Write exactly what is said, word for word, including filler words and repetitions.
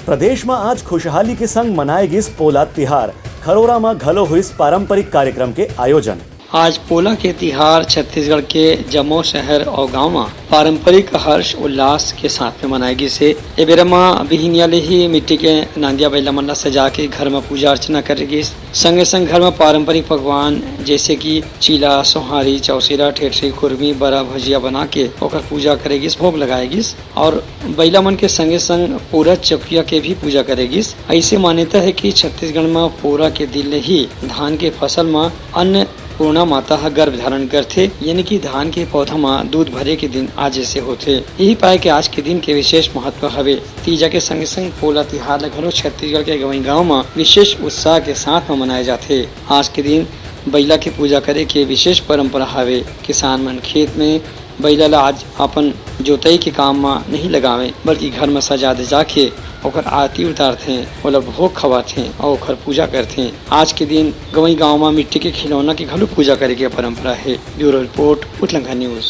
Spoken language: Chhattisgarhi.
प्रदेश म आज खुशहाली के संग मनाए गिस पोला तिहार। खरोरा म घलो होइस पारंपरिक कार्यक्रम के आयोजन। आज पोला के तिहार छत्तीसगढ़ के जम्मो शहर अउ गांव म पारंपरिक हर्ष उल्लास के साथ में मनाए गिस हे। ए बेरा म बिहिनिया ले ही मिट्टी के नांदिया बइला मन ला सजा के घर म पूजा अर्चना करे गिस। संगे संग घर म पारंपरिक पकवान जैसे कि चीला, सोहारी, चौसेरा, ठेठरी, खुरमी, बरा, भजिया बना के ओकर पूजा करे गिस, भोग लगाए गिस। और बइला मन के संगे संग पूरा चौकिया के भी पूजा करे गिस। ऐसे मान्यता है कि छत्तीसगढ़ म पोरा के दिन ले ही धान के फसल म अन्नपूर्णा माता ह गर्भ धारण करथे, यानी कि धान के पौधा म दूध भरे के दिन आज से होथे। यही पाए के आज के दिन के विशेष महत्व हवे। तीजा के संगे संग पोला तिहार ल घलो छत्तीसगढ़ के गंवई गांव म विशेष उत्साह के साथ म मनाए जाथे। आज के दिन बइला के पूजा करे के विशेष परंपरा हवे। किसान मन खेत में बइला ल आज अपन जोतई के काम म नहीं लगावे, बल्कि घर म सजा दे जाके ओकर आरती उतारथे, ओला भोग खवाथे अउ ओकर पूजा करथे। आज के दिन गंवई गांव म मिट्टी के खिलौना के घलो पूजा करे के परंपरा हे। Bureau report, Utlangha news.